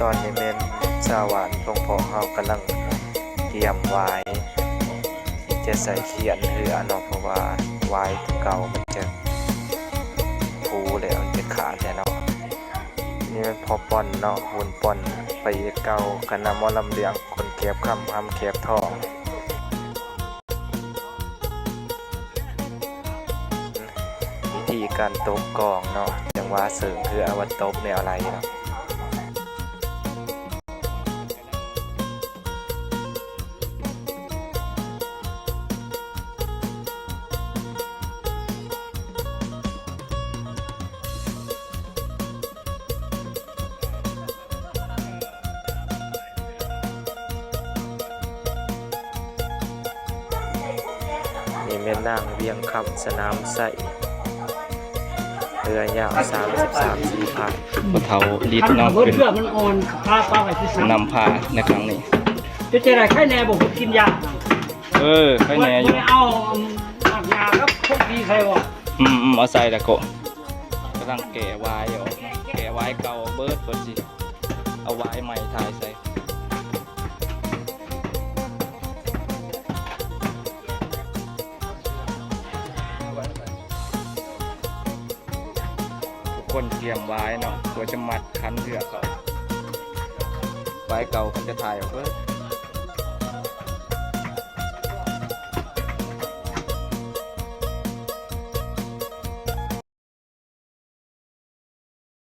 ຕອນນີ້ແມ່ນຊາວບ້ານພວກເຮົາກຳລັງກຽມຫວາຍ ທີ່ຈະໃສ່ຂຽນເຮືອເນາະ ເພາະວ່າຫວາຍເກົ່າມັນຈະຜຸແລ້ວ ມັນຈະຂາດແລ້ວເນາະ. ນີ້ແມ່ນພໍ່ປ່ອນເນາະ ບຸນປ່ອນ ພະເອກເກົ່າ ຄະນະໝໍລຳເລື່ອງ ຄົນແຄບຄຳ ຄຳແຄບທອງ. ວິທີການຕົບກອງເນາະ ຈັ່ງວ່າເສີງເຮືອວ່າຕົບແນວໃດເນາະ. ນີ້ແມ່ນນາງວຽງຄຳ ສະໜາມໄຊ ເຮືອຍາວສາມສິບສາມສີ່ພາຍ. ພໍ່ເຖົ້າລິດເນາະ ເປັນຜູ້ນຳພາໃນຄັ້ງນີ້. ເປັນຈັ່ງໃດ ໄຄແນ່ບໍ່ ກິນຢາ? ເອີ ໄຄແນ່ຢູ່. ບໍ່ໄດ້ເອົາໝາກຢາກັບພວກດີໃສ່ບໍ່? ອືມໆ ເອົາໃສ່ລະໂກະ. ກຳລັງແກະຫວາຍອອກເນາະ ແກະຫວາຍເກົ່າເບິດ ເພິ່ນຊິເອົາຫວາຍໃໝ່ຖ່າຍໃສ່. ທຸກຄົນກຽມຫວາຍເນາະ ເພື່ອຈະມັດຂັນເຮືອເຂົາ. ຫວາຍເກົ່າເພິ່ນຈະຖ່າຍອອກເບິດ.